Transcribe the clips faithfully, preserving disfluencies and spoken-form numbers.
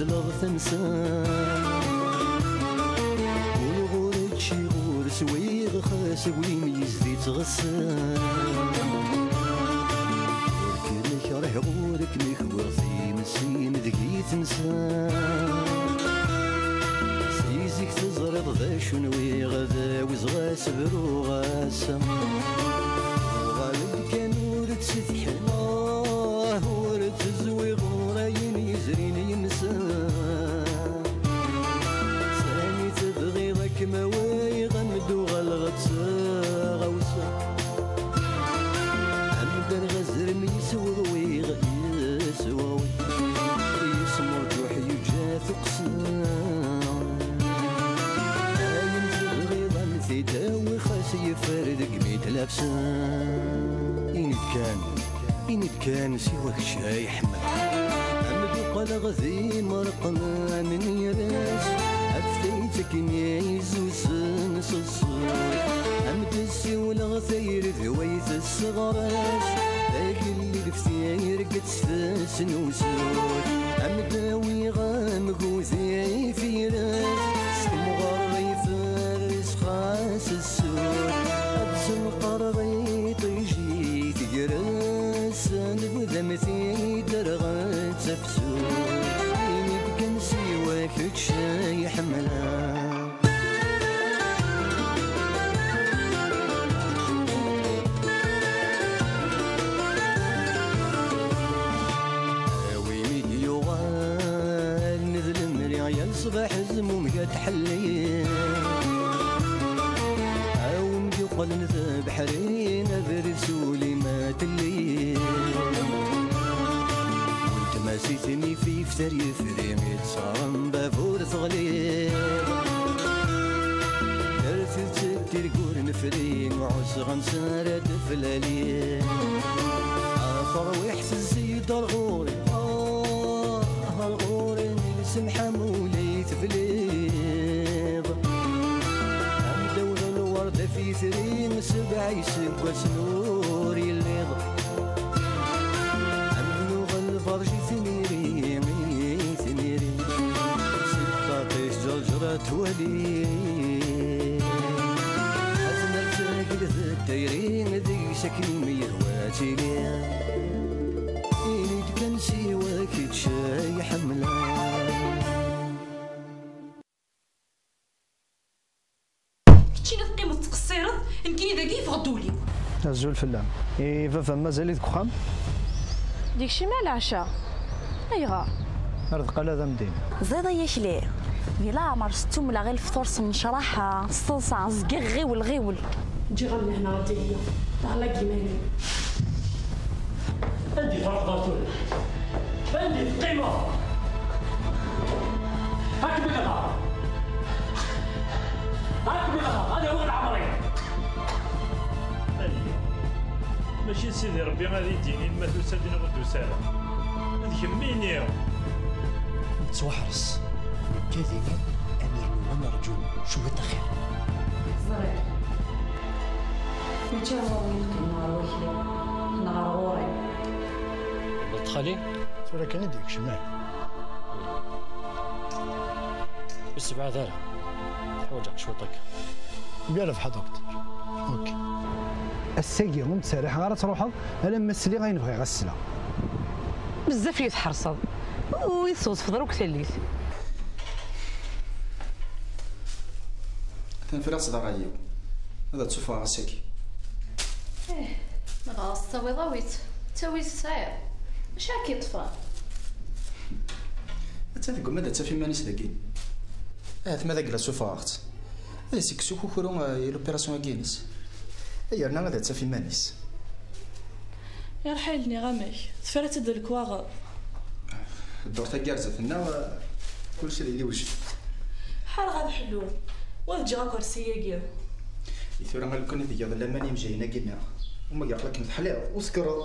Leɣ tansa. Ur ɣur ččiɣ ur swiɣ, xas aglim yezdi ttɣessan. Ur kem-ikreh, ur kem-ikwiɣ, times-im deg-i tensa. Si zik teẓriḍ d acu nwiɣ, ad awzeɣ-as, bruɣ-as. Uɣal-d kan ur ttsetḥin, ah, ur ttezwiɣ ɣur ayen yezrin yemsa. Sani tebɣiḍ ad kem-awiɣ, am d-uɣaleɣ d taɣawsa. Am d arɣazrem yesweɣwiɣ, yesweɣwi, yesmurǧuḥ, yuǧa tuqqsa. Ayen tebɣiḍ am t-id-awi, xas yeffer deg mi d-lafsa. Ini-d kan, ini-d kan, siwa kečč ay ḥemmleɣ. Am d-uqaleɣ d imerqen, am nniras, af tayet akken i zuzen s ṣṣut. Am d-ssiwleɣ tayri d way tesseɣres, agellid f tirget s tesnusut. Am d-awiɣ amgud i tiras, s temɣer iferres xas ssut. Ad tenqer iṭij i tegres, nebda am t-id-rɣet tafsut. Ini-d kan siwa kečč ay ḥemmleɣ. A win i d-yuɣalen d lemri, yal ṣṣbeḥ zmumeg ad tḥelli. A win d-yuqlen d abeḥri, abrid s ul-im ad telli. Weltma si tnifift ar yefri, i tesɣerem bab ur teɣli. Ar tidet tirgul nefri, ɛusɣen s ara d-flali. Aferwiḥ tezzi-d ar ɣur-i, ah, ar ɣur-i, lsemḥ am ul i tebliḍ. Am dawla lwerd af yitri, sebɛa iseggasen ur yelliḍ. Am nuɣ lberǧ i tniri, i tniri, si ṭṭaṭ-is ǧerǧer ad twali. Ad nertagel d tayri, deg-s akken i m-yehwa ad tili. Ini-d kan siwa kečč ay ḥemmleɣ. Keččini teqqimeḍ tettqeṣṣireḍ, nekkini dagi yeffeɣ-d ul-iw. Azul fell-am. I baba-m mazal-it deg uxxam? Deg cima leɛca? Ayɣer? Ar d qala ad am-d-iniɣ. Ẓiḍ ay akli. Di leɛmer s tumla i lefṭur s nnecraḥa, s teḍsa, zgiɣ ɣiwel, ɣiwel. Ǧǧiɣ-am lehna a Dihya. Teɛla deg yiman-im. Anda i tṛuḥeḍ a tura? Anda i teqqimeḍ? Ad kem-nɣeɣ! Ad kem-nɣeɣ! Ad awiɣ leɛmer-im! Ayya, mačči d Sidi Ṛebbi ad yi-d-yinin ma tusa-d neɣ ur d-tusi ara. D kemmini! Nettwaḥres. Nekka dini ad nernu ad nerǧu cwiṭ axir. Ẓriɣ. Mačči ar ɣur-wen i teqqimem, ɣer wakli, neɣ ɣer ɣur-i. Tebɣiḍ xali? Tura kan i d-yekcem, ah. Ur ssebɛad ara. Ḥwaǧeɣ-k cwiṭ akka. Mgal lefḥa, docteur. Ok. Ass-agi, ur m-ttseriḥeɣ ara ad truḥeḍ, alamma sliɣ ayen bɣiɣ ad sleɣ. Bezzaf i yi-tḥerseḍ. Ur yi-tesɣezfeḍ ara akk tallit. Atan friɣ-tt d ṛṛay-iw. Ad tt-sufɣeɣ ass-agi. Ih, ma dɣa s-tawiḍ, awi-tt. Ttawi tesɛiḍ. Acu ara k-yeṭṭfen? Atta tegguma ad taf iman-is dagi. Ahat ma d agla sufɣeɣ-tt. Ad as-ikkes ukukru, eh, i l'opération-agi-ines. Yerna ad taf iman-is. Yerḥa yelli, amek? Tefra-tt-id lekwaɣeḍ. Ddurt-agi ar zdat-nneɣ, kullec ad yili yewjed. Ḥareɣ ad ḥluɣ, wa ad ǧǧeɣ akersi-agi. I tura a lukan i tgiḍ laman imejjayen-agi-nneɣ, uma aql-akem teḥliḍ, ur tekkreḍ.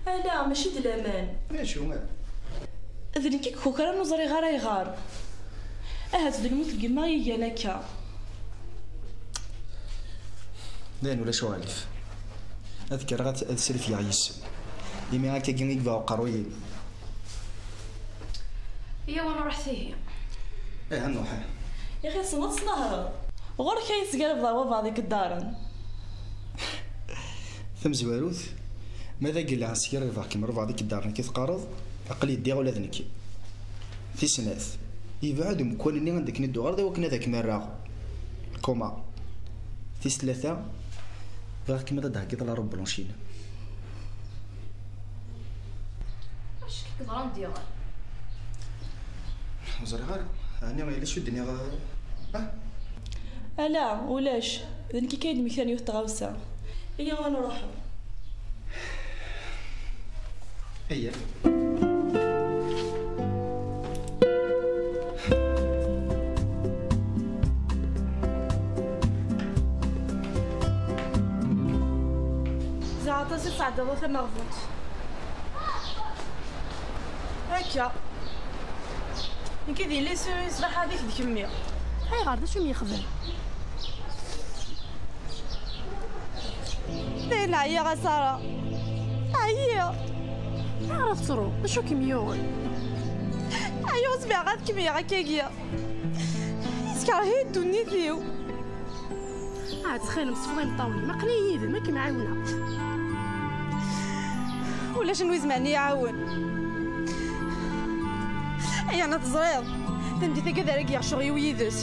Ala, mačči d laman. D acu? D nekk i ikukran, ur ẓriɣ ara ayɣer. Ahat d lmut n yemma i igan akka. Dayen ulac uɣilif. Ad kkreɣ ad, ad srefgeɣ yis-m. Imi akkagi i yebɣa uqerruy-im. Iyyaw ad nruḥ tihi. Ih, ad nruḥ, ih. Yaxi tessneḍ ad tnehreḍ. Ɣur-k ay tesgarbeḍ a wabɛaḍ ikeddaṛen. Tamezwarut, ma d agella sgerbeɣ-kem rbeɛḍ ikeddaṛen akka teqqareḍ, aql-i ddiɣ ula d nekki. Tis snat, yebɛed umekwan-nni anda akken i d-tuɣaleḍ i wakken ad ak-merraɣ. Koma. Tis tlata, bɣiɣ-kem ad d-theggiḍ la robe blanche-inem. Acu i yeḍran diɣen? Ur ẓriɣ ara. Ɛni yella acu d-nniɣ, ah? Ala, ulac. D nekk kan i d-mmektan yiwet tɣawsa. Iyya ad nruḥ. Iyya. Ẓer aṭas i tesɛeddaḍ a tameɣbunt. Akka. Nekk d yelli-s, ṣṣbaḥ ad d kemmi. Ayɣer, d acu i m-yexdem? Dayen ɛyiɣ a Sara. Ɛyiɣ. Ayɣer ad tettruḍ? D acu i kem-yuɣen? Ɛyiɣ ur zmireɣ ad kemmleɣ akkagi. Yeskerh-iyi ddunit-iw. Ah, ttxil-m, sfeḍ imeṭṭawen-im. Aql-iyi yid-m, ad kem-ɛiwneɣ. Ulac anwa izemren i yi-iɛawen. Ay, ɛni teẓriḍ? Tameddit-agi ad ara geɣ ccɣel-iw yid-s.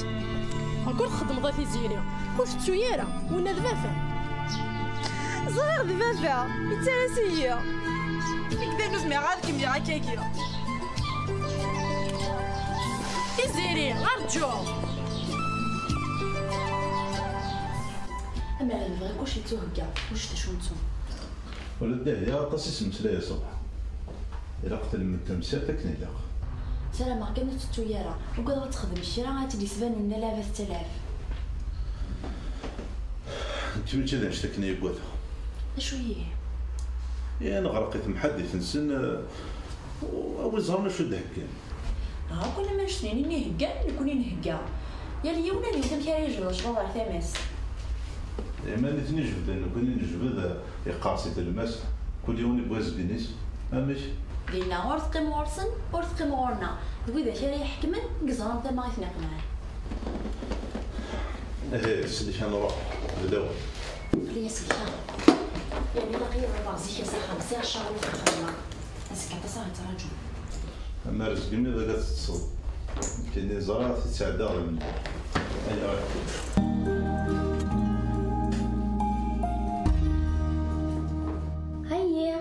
Akken txeddmeḍ a Tiziri, ur tettu ara, winna d baba. Ẓriɣ d baba, yettalas-iyi. Nekk dayen ur zmireɣ ad kemmleɣ akkagi. Tiziri, rǧu! Amer ad nebɣi kullec yettuhegga, kullec d acu nettu. Ula d Dahya aṭas i s-mmeslaya ṣṣbeḥ. Ilaq telmed tamsirt akken ilaq. Ssarameɣ kan ur tettu ara. Ugadeɣ ad texdem kra ad tt-id-isban unna lɛeb ad tettalaɛeb. Nekk mačči d annect akken i ugadeɣ. D acu ihi? Ih, neɣreq i temḥaddit-nsen, eh, a wi ẓran acu d-heggan. Ah, akk alamma annect-nni i heggan, nekkni nhegga. Yal yiwen ad iwet amek ara yejbed lecɣal ɣer tama-s. Ih, ma nitni jebden, nekkni nejbed, eh, iqqers i tlemmast, kul yiwen iwwi azgen-is. Amek? Dinna ur teqqim ɣur-sen, ur teqqim ɣur-neɣ. D widak ara iḥekmen i yeẓran tama i ten-iqenɛen. Ihi, slik ad nruḥ, d lawan. Aql-iyi ass-a. Yeɛni ilaq-iyi ad ruḥeɣ zik s axxam, sɛiɣ ccɣel ur xedmeɣ. Azekka aṭas ara yettraǧun. Ama rezg imi d akka teṭṭseḍ. Nekkini ẓriɣ ad t-id-sɛeddaɣ d lmedya. Ayɣer? Ayya.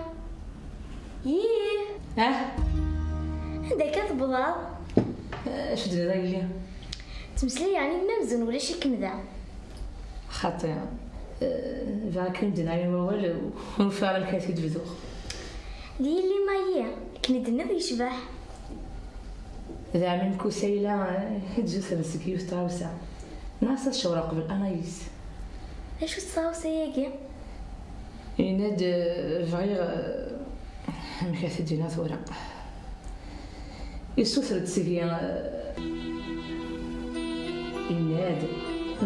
Yih. Ah? Anda akka tewwḍeḍ? Acu d-nniḍ a yelli? Ttmeslay yeɛni am amzun ulac-ikem da. Xaṭi. Eh, bɣiɣ kan d-nɛawen wawal, ur ufiɣ ara amek ara t-id-bduɣ. D yelli Mayi, akken i d-tenniḍ yecbeḥ. D ɛemmi-m Kusayla, eh, i d-yusren seg yiwet tɣawsa. Nniɣ-as ad cewreɣ qbel Anaïs. D acu-tt tɣawsa-agi? Yenna-d, eh, bɣiɣ, eh, amek ara t-id-iniɣ tura? Yessuter-d seg-i, eh, yenna-d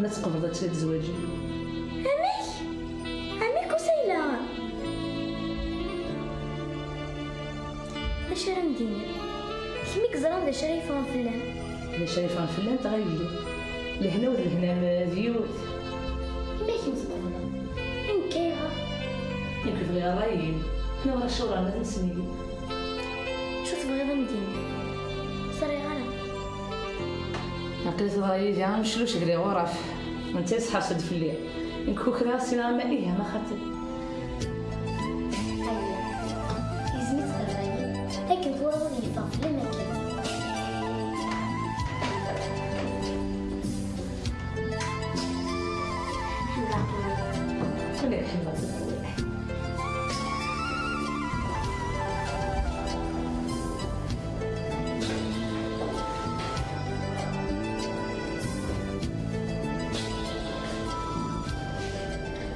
ma tqebleḍ ad tt-id-zwaǧen. Amek? Amek Kusayla? D acu ara m-d-iniɣ? Kemm i yeẓran d acu ara yeffɣen fell-am. D acu ara yeffɣen fell-am, dɣa yelli. Lehna d lehna-m d yiwet. Imi akken tqebleḍ? I nekk ayɣer? Nekk bɣiɣ ṛṛay-im. Neɣ ṛṛay-im ad nesnigel. Acu tebɣiḍ a m-d-iniɣ? Ẓriɣ ara. Aql-i teḍra yid-i am cluc ger iɣuraf. Netta yesḥerṣ-d fell-i. Nekk kukreɣ ssineɣ ama ih ama xaṭi. Ayya, izem-itt ɣer wayen. Akken twalaḍ ad yeffeɣ fell-am akken. Ḥemmleɣ-kem. Ula d ḥemmleɣ-kem.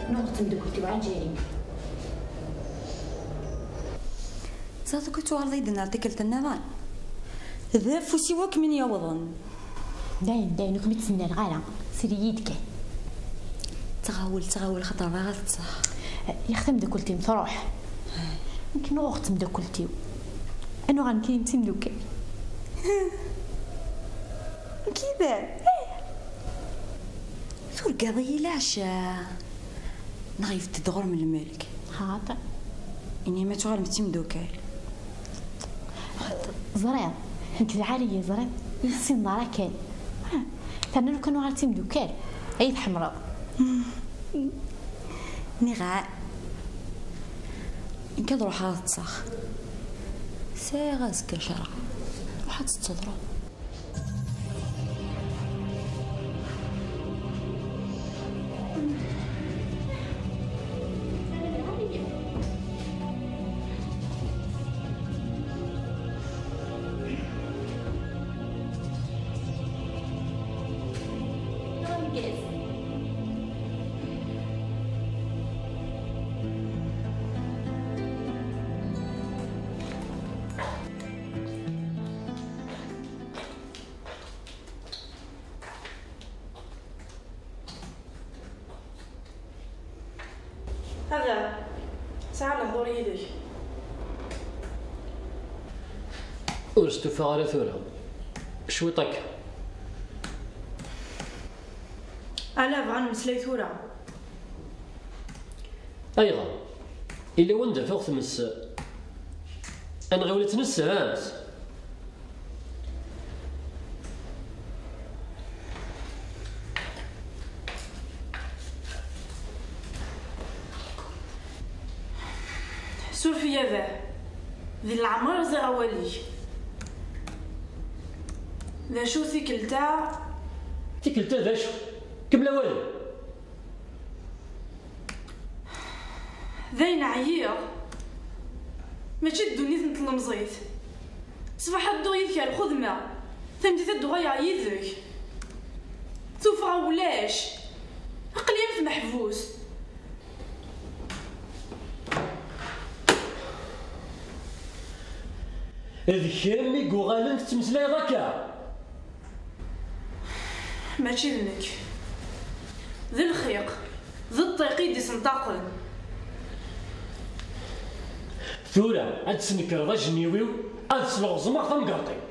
Nuɣ tmeddukelt-iw Ɛenǧarin. Ẓriɣ akk ad tuɣaleḍ-iyi-d-tenniḍ tikkelt nniḍen. D afus-iw akk min yawḍen. Dayen, dayen, ur kem-id-ttnaleɣ ara. Sel-iyi-d kan. Ttɣawel, ttɣawel, xaṭer bɣiɣ ad ṭṭseɣ. Yax tamdakelt-im truḥ. Nekk nuɣeɣ temdakelt-iw. Ad nuɣal nekk d timdukal. Kida? Turgaḍ-iyi leɛca? Neɣ yebded ɣur-m lmelk? Xaṭi. Ini ma tuɣalem d timdukal. Ẓriɣ, nekk d Ɛaliya, ẓriɣ, ur tessineḍ ara kan. Terna lukan uɣal d timdukal, ay tḥemmleḍ. Nniɣ-a, nekk ad ruḥeɣ ad ṭṭseɣ. Sɛiɣ azekka ccreɛ. Ruḥ ad teṭṭseḍ, ruḥ. Hada, sɛiɣ lehdur yid-k. Ur stufaɣ ara tura. Cwiṭ akka. Ala, bɣa nemmeslay tura. Ayɣer? Illa wanda tuɣ tmes, ad nɣiwel ad tt-nesseɛs. Suref-iyi a baba, di leɛmer ẓiɣ awal-ik. D acu tikkelt-a? Tikkelt-a d acu? Kemmel awal. Dayen ɛyiɣ. Mačči d ddunit n tlemẓit. Ṣbeḥ ad dduɣ yid-k ar lxedma, tameddit ad d-uɣaleɣ yid-k. Tuffɣa ulac. Aql-i am tmeḥbust. D kemm i yuɣalen tettmeslayeḍ akka? Mačči d nekk. D lxiq, d ṭṭiq i d-isenṭaqen. Tura ad d-tesnekreḍ ajenniw-iw, ad sleɣẓmeɣ tamgerṭ-iw.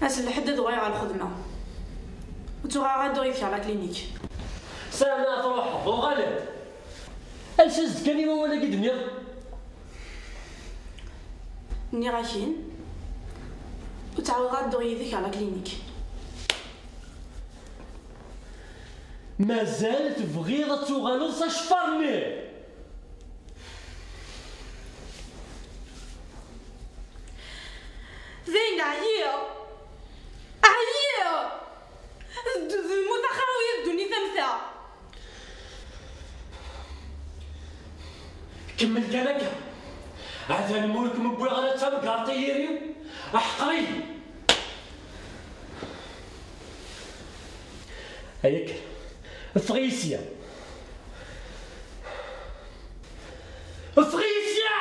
Ass n lḥedd ad uɣaleɣ ɣer lxedma. Ur ttuɣ ara ad dduɣ yid-k ɣer la clinique. Sɛan ad truḥeḍ, uɣal-d. Ales-as-d kan i wawal-agi d-nniɣ. Nniɣ-ak-in, ur ttɛawadeɣ ad dduɣ yid-k ɣer la clinique. Mazal tebɣiḍ ad tuɣaleḍ s aceffar-nni? Dayen ɛyiɣ! Ɛyiɣ! D, d lmut axir-iw i ddunit am ta. Kemmel kan akka. Atan ma ur kem-wwiɣ ara d tamgerṭ i yiri-w, aḥqer-iyi. Ay akken, ffeɣ-iyi sya. Ffeɣ-iyi sya!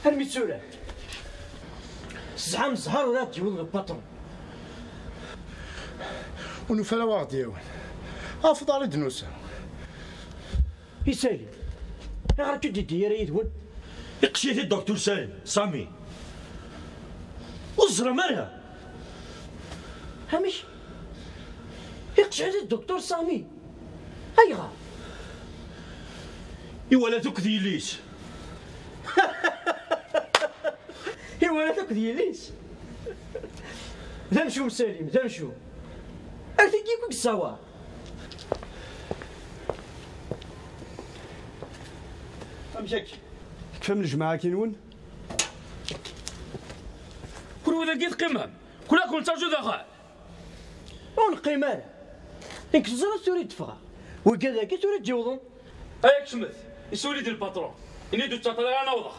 Armi d tura, tesɛam zzher ur aɣ-d-yiwen lpatṛun. Ur nufi ara wa ɣ-d-yawin. Ɣef uḍar i d-nusa. I Salim? Ayɣer ur k-id-yeddi ara yid-wen? Iqcec-it-id Docteur Salim, Sami. Ur teẓram ara? Amek? Iqcec-it-id Docteur Sami? Ayɣer? Iwala-t akked yelli-s. Iwalat akked yelli-s. D amcum Salim, d amcum. Ar tigi i yessawaḍ. Amek akka? Tekfam lejmaɛ-agi-nwen? Kunwi dagi teqqimem? Kul ad ken-nettaǧu daxel. Ur neqqim ara. Nekk teẓriḍ tura i d-ffɣeɣ. Wigad-agi tura d-yewḍen. Ay kecmet, isuli-d lpatṛun. Ini-d ur ttaṭṭal ara ad n-awḍeɣ.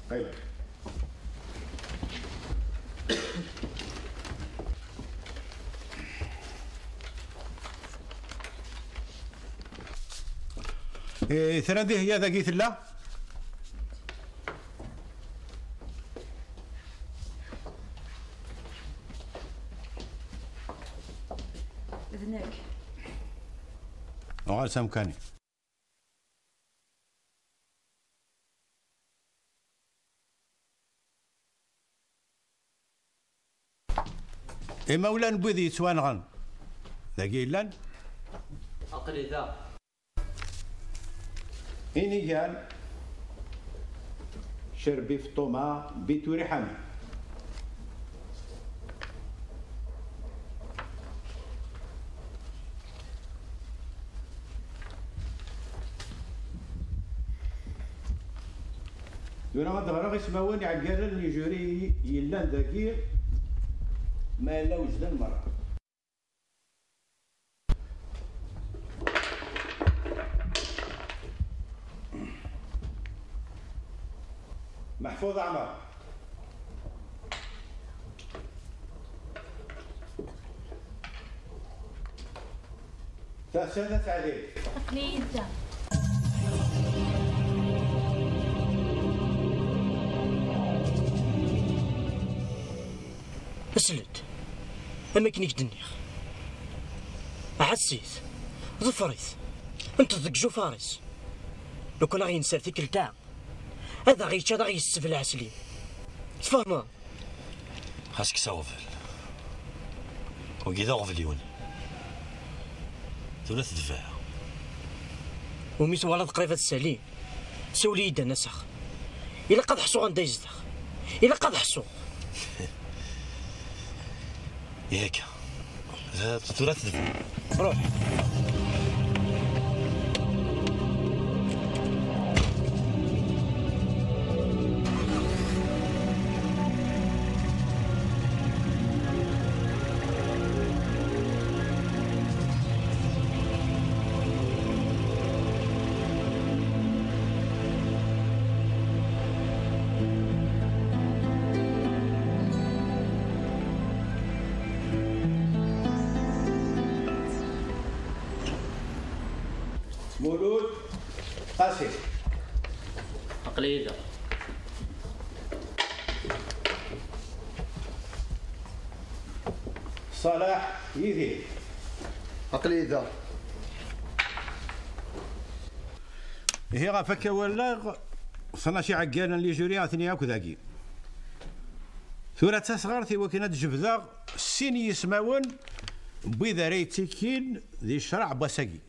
Aywa. Eh, tran Dihya dagi tella? D nekk. Uɣal s amkan-ik. Imawlan n wid yettwanɣen dagi yellan? Aql-i da. Inigan, Cerbi Feṭṭuma, Bituri Ḥami. Tura ad ɣreɣ ismawen iɛeggalen n yijuri yellan dagi, ma yella wejden merra. Meḥfud Ɛmer. Tasa d At Ɛli. Aql-iyi da. Slet, am akken i k-d-nniɣ. Ɛassit, ḍfer-it, nṭeḍ deg ijufaṛ-is. Lukan aɣ-yenser tikkelt-a, ad aɣ-yečč, ad aɣ-yessebleɛ Slim. Tfehmeḍ? Xas kkes aɣbel. Wagi d aɣbel-iw. Tura tedbeɛ. Umi twalaḍ qrib ad ssali, siwel-iyi-d ad n-aseɣ. Ilaq ad ḥṣuɣ anda yezdeɣ. Ilaq ad ḥṣuɣ. Ihi akka. Tura tedbeɛ. Ruḥ. Mulud Qasi. Aql-iyi da. Ṣalaḥ Yidir. Aql-iyi da. Ihi ɣef akka walaɣ, tnac iɛeggalen n lijuri atni akk dagi. Tura d tasɣart i wakken ad d-jebdeɣ sin yismawen n wid ara yettikin di ccreɛ n wass-agi.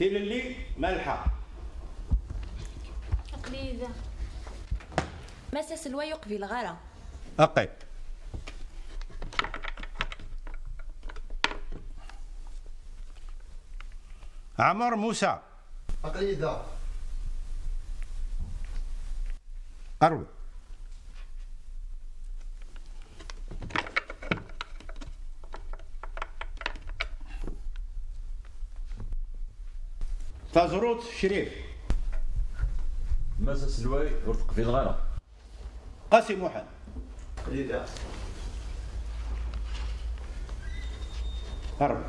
Tilelli Malḥa. Aql-iyi da. Mass aselway ur qbileɣ ara. Aqi. Ɛmer Musa. Aql-iyi da. Arwi. Taẓrut Crif. Mass aselway ur t-qbileɣ ara. Qasi Muḥend. Aql-iyi da. Arwi.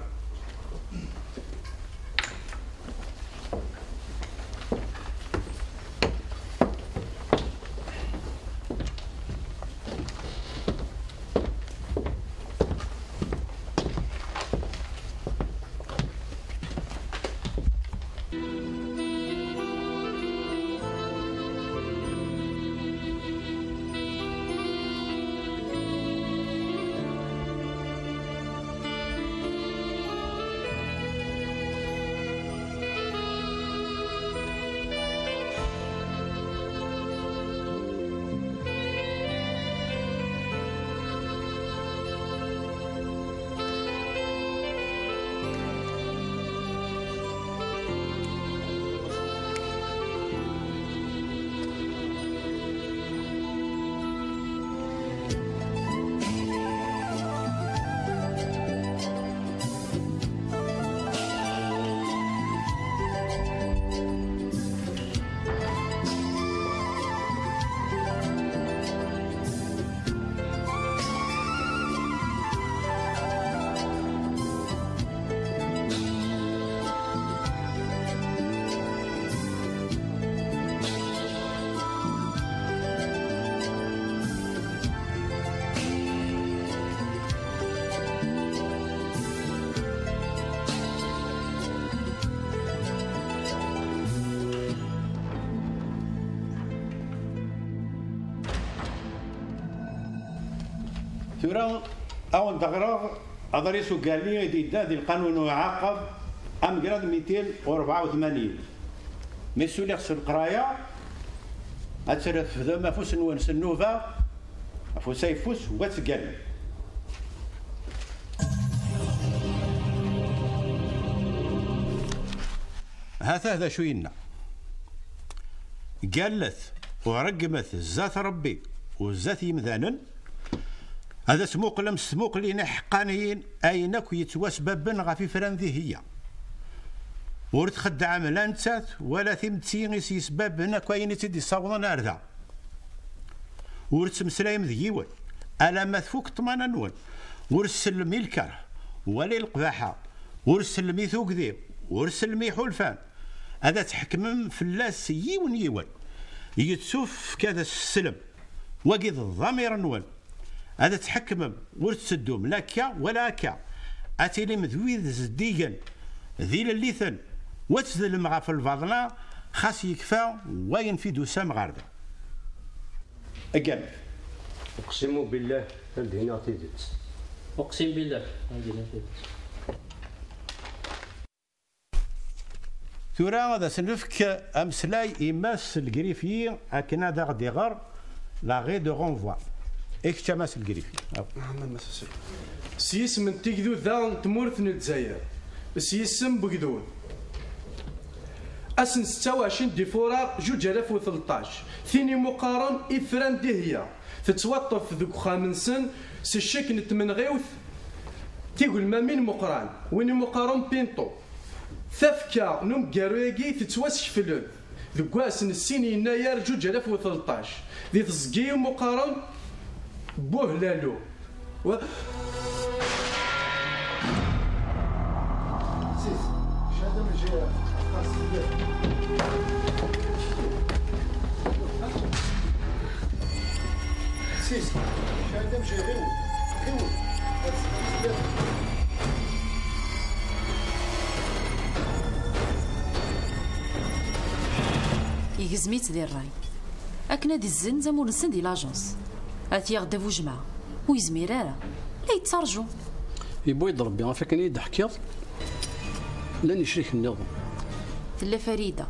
Tura, ad wen-d-ɣreɣ aḍris ugalli i d-yeddan di lqanun uɛaqeb, amgrad mitin u rebɛa u tmanyin. Mi suliɣ s leqraya, ad trefdem afus-nwen s nnuba, afus ayeffus, wa ttgallen. Hata d acu yenna: Gallet u reggmet zdat Ṛebbi u zdat yimdanen, ad as-muqlem s tmuqlin iḥeqqaniyin ayen akk yettwasbabben ɣef ifran d iheyya. Ur txeddɛem la nettat wala timetti i s-yesbabben akk ayen i tt-id-yessawḍen ar da. Ur ttmeslayem d yiwen alamma tfuk ṭṭmana-nwen. Ur sellem i lkerh wala i leqbaḥa. Ur sellem i tugdi. Ur sellem i iḥulfan. Ad tḥekmem fell-as yiwen yiwen. Yettuefk ad as-teslem. Wagi d ḍamir-nwen. Ad tḥekmem, ur tetteddum la akka wala akka. Ad tilim d wid zeddigen, d ilelliten, wa tedlem ɣef lbaḍna, xas yekfa wayen fi d-tusam ɣer da. Agamet. Uqsimu billah, ad d-iniɣ tidet. Uqsim billah, ad d-iniɣ tidet. Tura ad as-nefk ameslay i Mass Lgrifi akken ad aɣ-d-iɣer l'arrêt de renvoi. I kečč a Mass Lgrifi. S yisem n tigduda n tmurt n Lezzayer, s yisem n wegdud. Ass n setta u ɛecrin di Furar zuǧ alaf u tleṭṭac, tin imuqaren ifran dihya tettwaṭṭef deg uxxam-nsen s ccek n tmenɣiwt tigelmamin meqqran, win imuqaren Pinto. Tafekka n umgaru-agi tettwasekfel-d deg wass n sin yennayer zuǧ alaf u tleṭṭac di teẓgi imuqaren Buhlalu. Igzem-itt di ṛṛay akken ad izzenz amur-nsen di l'agence. Ad t-yaɣ Dda Bujemɛa, ur yezmir ara, la yettarǧu. Yewwi-d Ṛebbi ɣef akken i yi-d-teḥkiḍ, llan icriken nniḍen. Tella Farida,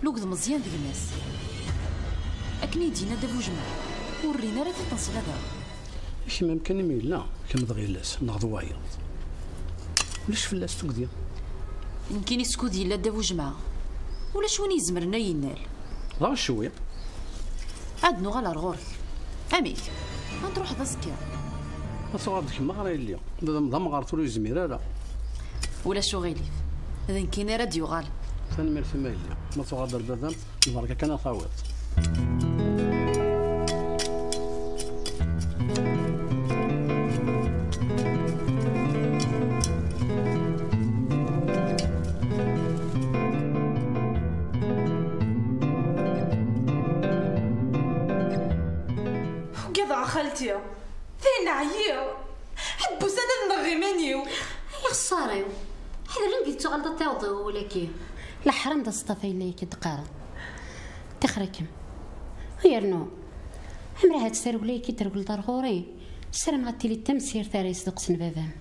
lugd Meẓyan d gma-s. Akken i yi-d-yenna Dda Bujemɛa, ur rrin ara tiṭ-nsen ad aɣen. Kemm amkan imi yella, kemm d ɣilas neɣ d wayeḍ, ulac fell-as tugdi. Nekkini skud yella Dda Bujemɛa, ulac win izemren a yi-innal. Ḍaɣ cwi. Ad nuɣal ar ɣur-k. Amek? Ad n-truḥeḍ azekka? Ma tuɣal-d kemm ɣer yelli, baba-m d amɣar tura ur yezmir ara. Ulac uɣilif, d nekkini ara d-yuɣalen. Tanemmirt-im a yelli, ma tuɣal-d ar baba-m, lbarka kan ad tawiḍ. Ugadeɣ a xalti, dayen ɛyiɣ. Ḥedd n wussan ad nɣeɣ iman-iw. Ay axeṣṣar-iw, ḥder anda i tettuɣaleḍ ad taweḍ i wawal-agi. Leḥram d aseṭṭaf ay la ak-d-qqareɣ. Tixer-ikem. U yernu, ammer ahat tarewla-agi i d-trewleḍ ar ɣur-i, ssarameɣ ad tili d tamsirt ara yesduqqsen baba-m.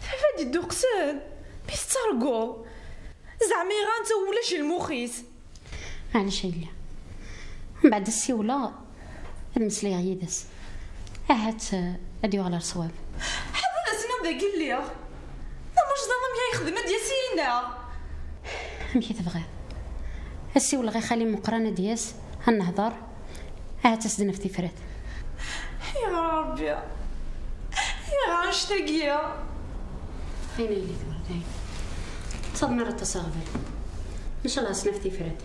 Baba d-idduqqsen? Mi tettarguḍ? Zeɛma iɣan-tt ulac i lmux-is. Maɛlic a yelli. Mbeɛd ad ssiwleɣ, ad mmeslayeɣ yid-s. Ahat eh, ad yuɣal ar ṣṣwab. Ḥader ad as-iniɣ dagi lliɣ. Tamujḍa am ya yexdem ad d-yas yid-neɣ. Amek i tebɣiḍ? Ad ssiwleɣ i xali Meqqran ad d-yas, ad nehder, ahat ad s-d-naf tifrat. Ayɣer a Ṛebbi? Ayɣer annect-agi? Ayen a yelli tura dayen. Ttaḍen ara d-tas aɣbel. Ncallah ad s-naf tifrat.